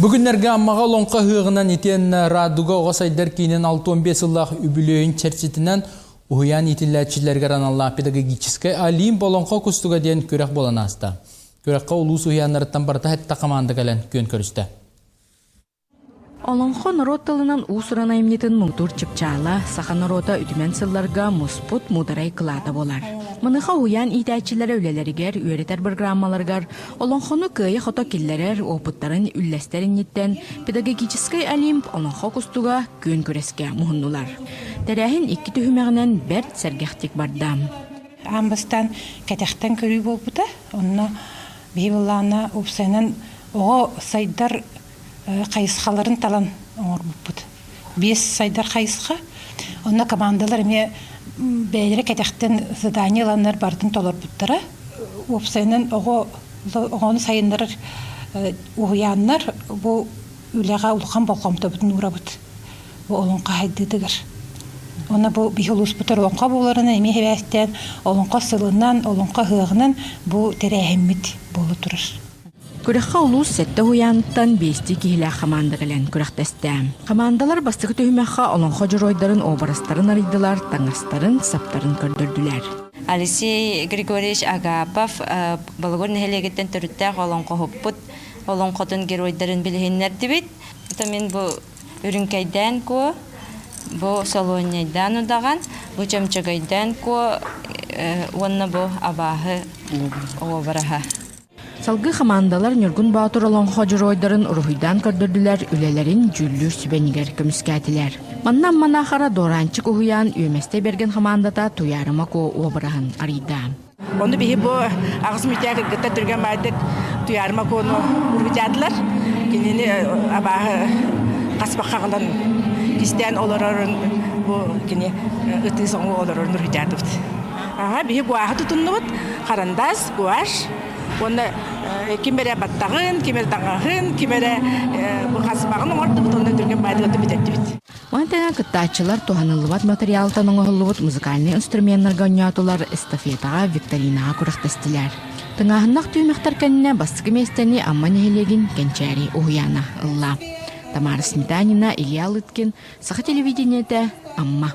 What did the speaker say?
Бу күннэргэ Аммаҕа Олоҥхо ыһыаҕынан итиэннэ Радуга оҕо сайдар киинин 65 сыллаах үбүлүөйүн чэрчитинэн уһуйаан иитиллээччилэригэр аналлаах педагогическай Олимп олоҥхо кустуга диэн күрэх буолан ааста. Күрэххэ улуус уһуйааннарыттан барыта сэттэ хамаанда кэлэн күөн көрүстэ. Олоҥхо норуот тылынан уус-уран айымньытын муҥутуур чыпчаала, саха норуота үтүмэн сылларга муспут муударай кылаата буолар. Маныаха уһуйаан иитээччилэрэ үлэлэригэр, үөрэтэр бырагырааммаларыгар олоҥхону кыайа-хото киллэрэр, уопуттарын үллэстэр инниттэн педагогическай Олимп олоҥхо кустуга күөн күрэскэ муһуннулар. Тэрээһин икки түһүмэҕинэн бэрт сэргэхтик барда. Аан бастаан кэтэхтэн көрүү буолбута. Онно биһи былаана уопсайынан оҕо сайдар хайысхаларын талан оҥорбуппут. Биэс сайдар хайысха. Онно командалар эмиэ бэйэлэрэ кэтэхтэн задание ыланнар барытын толорбуттара. Уопсайынан оҕо оҕону сайыннарар уһуйааннар бу үлэҕэ улахан болҕомтобутун уурабыт. Бу олоҥхо хайдыытыгар. Уонна бу биһи улууспутар олоҥхо буоларынан эмиэ сибээстээн олоҥхо сылынан, олоҥхо ыһыаҕынан бу тэрээһиммит буола турар. Күрэххэ улуус сэттэ уһуйааныттан биэстии киһилээх хамаанда кэлэн күрэхтэстэ. Хамаандалар бастакы түһүмэххэ олоҥхо дьоруойдарын уобарастарын арыйдылар, таҥастарын, саптарын көрдөрдүлэр. Алексей Григорьевич Агапов Болугур нэһилиэгиттэн төрүттээх олоҥхоһуппут олоҥхотун геройдарын билиһиннэрдибит. Это мин бу Үрүҥкэйдээн Куо, бу Солуонньайдаан Удаҕан, бу Чөмчөгөйдөөн Куо уонна бу абааһы уобараһа. Салгыы хамаандалар Ньургун Боотур олоҥхо дьоруойдарын уруһуйдаан көрдөрдүлэр, үлэлэрин дьүүллүүр сүбэнигэр көмүскээтилэр. Манна Амманаахара Дуораанчык уһуйаан Үөмэстэй Бэргэн хамаандата Туйаарыма Куо уобараһын арыйда. Ону биһи бу аҕыс мүтээх кыргыттар түргэн баайдык Туйаарыма Куону уруһуйдаатылар. Кинини абааһы хаспахха аҕалан кистээн олорорун бу кини ытыы соҥуу олорорун уруһуйдаатыбыт. Аха, биһи гуаһы тутуннубут. Харандаас, гуашь уонна ким эрэ баттаҕын, ким эрэ таҥаһын, ким эрэ бу хасбаҕын оҥордубут уонна түргэн баайдыгы бүтэрдибит. Маны тэҥэ кыттааччылар туһаныллыбат матырыйаалтан оҥоһуллубут музыкальнай инструменнарга оонньоотулар, эстафетаҕа, викторинаҕа күрэхтэстилэр. Тыҥааһыннах түһүмэхтэр кэннэ бастакы миэстэни Амма нэһилиэгин Кэнчээри уһуйаана ылла. Тамара Сметанина, Илья Лыткин, Саха телевидениетэ, Амма.